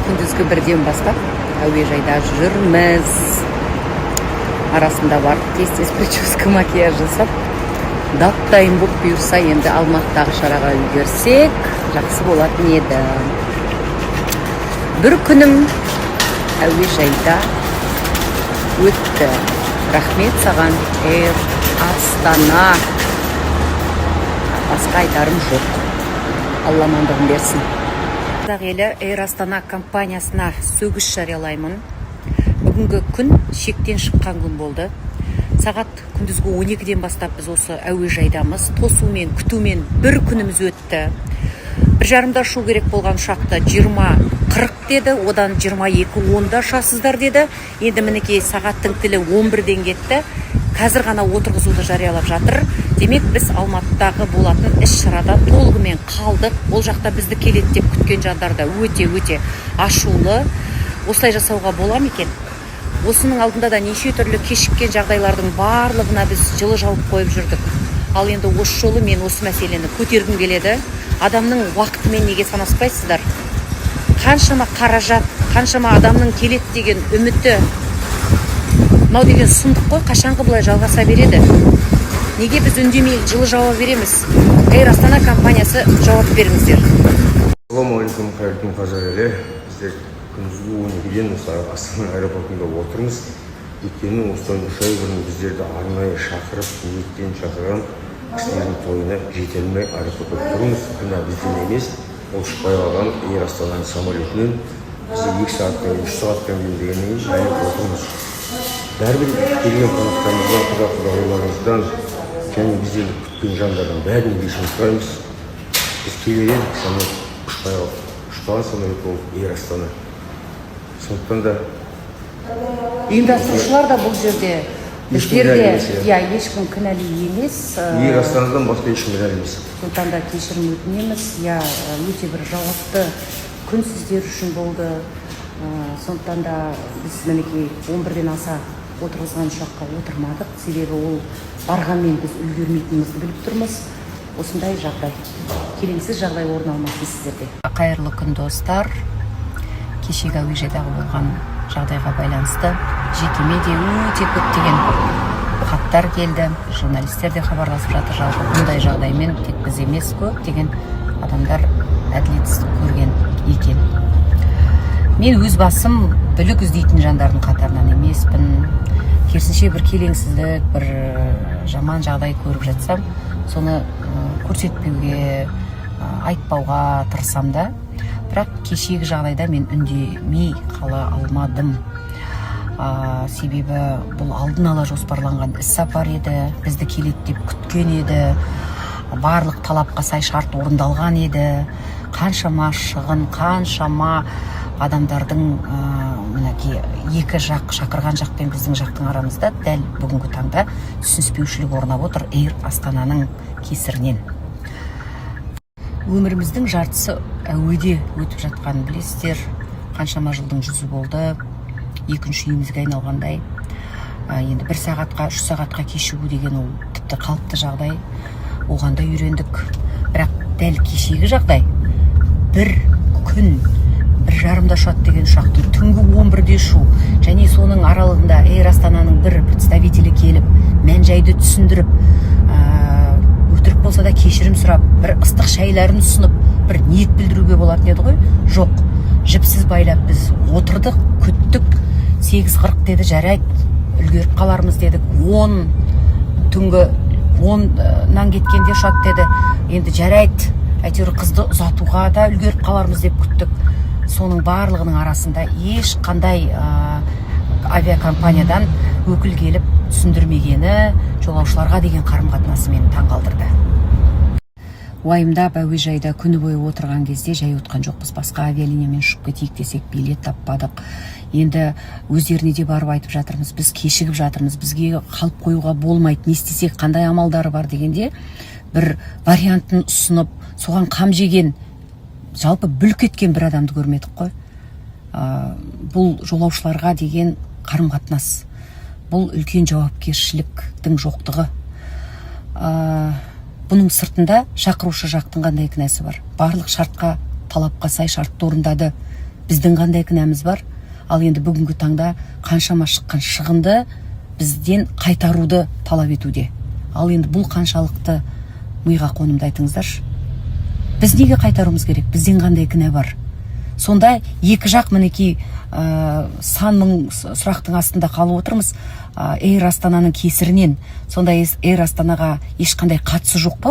Күндізгі 1-ден бастап әуежайда жүрміз. Арасында барып, тез тез прическа, макияж жасап, дап дайын болып, бұйырса, енді Алматыдағы шараға үлгерсек, жақсы болатын еді. Бір күнім әуежайда өтті. Рахмет саған, Эйр Астана, басқа айтарым жоқ. Алла амандығын берсін. Қазақ елі, Эйр Астана компаниясына сөгіс жариялаймын. Бүгінгі күн шектен шыққан күн болды. Сағат күндізгі 12-ден бастап біз осы әуежайдамыз. Тосумен, күтумен бір күніміз өтті. 1:30-да ұшу керек болған ұшақты 20:40 деді, одан 22:10-да ұшасыздар деді. Енді, мінекей, сағаттың тілі 11-ден кетті, қазір ғана отырғызуды жариялап жатыр. Демек, біз Алматыдағы болатын іс шарадан толығымен қалдық. Ол жақта бізді келеді деп күткен жандар да өте өте ашулы. Осылай жасауға бола ма екен? Осының алдында да неше түрлі кешіккен жағдайлардың барлығына біз жылы жауып қойып жүрдік. Ал енді осы жолы мен осы мәселені көтергім келеді. Адамның уақытымен неге санаспайсыздар? Қаншама қаражат, қаншама адамның келеді деген үміті. Мынау деген сұмдық қой. Қашанғы бұлай жалғаса береді? Неге біз үндемей, жылы жауап береміз? Эйр Астана компаниясы, жауап беріңіздер. Ассалаумағалейкум, қайырлы күн, қазақ елі! Біздер күндізгі 12-ден осы Астана аэропортында отырмыз. Өйткені осыдан 3 ай бұрын біздерді арнайы шақырып, ниеттен шақырған кісілердің тойына жете алмай, аэропортта тұрмыз. Кінә бізден емес, ол ұшпай қалған Эйр Астананың самолетінен. Бізде 2 сағаттан кейін, 3 сағаттан кейін дегеннен кейін әлі отырмыз. Бәрібір келген қонақтарымыздан, құда құдағиларымыздан және біздерді күткен жандардың бәрінен кешірім сұраймыз. Біз келер едік, самолет ұшпай қалды. Ұшпаған самолет ол Эйр Астана. Сондықтан да Ұйымдастырушылар да бұл жерде Ешкім біздер кінәлі де емес, иә. Иә, ешкім кінәлі емес. Эйр Астанадан басқа ешкім кінәлі емес. Сондықтан да кешірім өтінеміз. Иә, өте бір жауапты күн сіздер үшін болды. Сондықтан да біз, мінекей, 11-ден аса отырғызған ұшаққа отырмадық, себебі ол барғанмен біз үлгермейтінімізді біліп тұрмыз. Осындай жағдай, келеңсіз жағдай орын алмасын сіздерде. Қайырлы күн, достар! Кешегі әуежайдағы болған жағдайға байланысты жекеме де өте көптеген хаттар келді, журналистер де хабарласып жатыр. Жалпы, бұндай жағдаймен тек біз емес, көптеген адамдар әділетсіздік көрген екен. Мен өз басым бүлік іздейтін жандардың қатарынан емеспін. Керісінше, бір келеңсіздік, бір жаман жағдай көріп жатсам, соны көрсетпеуге, айтпауға тырысамын да. Бірақ кешегі жағдайда мен үндемей қала алмадым. Себебі бұл алдын ала жоспарланған іс сапар еді, бізді келеді деп күткен еді, барлық талапқа сай шарт орындалған еді. Қаншама шығын, қаншама адамдардың мінекей, екі жақ, шақырған жақ пен біздің жақтың арамызда дәл бүгінгі таңда түсініспеушілік орнап отыр Эйр Астананың кесірінен. Өміріміздің жартысы әуеде өтіп жатқанын білесіздер. Қаншама жылдың жүзі болды, екінші үйімізге айналғандай. Енді 1 сағатқа, 3 сағатқа кешігу деген ол тіпті қалыпты жағдай, оған да үйрендік. Бірақ дәл кешегі жағдай, бір күн, 1:30-да ұшады деген ұшақтың түнгі 11-де ұшу және соның аралығында Эйр Астананың бір представителі келіп, мән жайды түсіндіріп, өтірік болса да кешірім сұрап, бір ыстық шайларын ұсынып, бір ниет білдіруге болатын еді ғой. Жоқ, жіпсіз байлап біз отырдық, күттік. 8:40 деді, жарайды, үлгеріп қалармыз дедік. 10, түнгі 10-нан кеткенде ұшады деді. Енді жарайды, әйтеуір қызды ұзатуға да үлгеріп қалармыз деп күттік. Соның барлығының арасында ешқандай авиакомпаниядан өкіл келіп түсіндірмегені, жолаушыларға деген қарым қатынасы мені таңғалдырды. Уайымдап, әуежайда күні бойы отырған кезде жай отқан жоқпыз. Басқа авиалиниямен ұшып кетейік десек, билет таппадық. Енді өздеріне де барып айтып жатырмыз: біз кешігіп жатырмыз, бізге қалып қоюға болмайды, не істесек, қандай амалдары бар дегенде, бір вариантын ұсынып, соған қам жеген, жалпы бүлк еткен бір адамды көрмедік қой. Бұл жолаушыларға деген қарым қатынас, бұл үлкен жауапкершіліктің жоқтығы. Бұның сыртында шақырушы жақтың қандай кінәсі бар? Барлық шартқа, талапқа сай шартты орындады. Біз Біздің қандай кінәміз бар? Ал енді бүгінгі таңда қаншама шыққан шығынды бізден қайтаруды талап етуде. Ал енді бұл қаншалықты миға қонымды, айтыңыздаршы. Біз неге қайтаруымыз керек? Бізден қандай кінә бар? Сонда екі жақ, мінекей, сан мың сұрақтың астында қалып отырмыз Эйр Астананың кесірінен. Сонда Эйр Астанаға ешқандай қатысы жоқ па?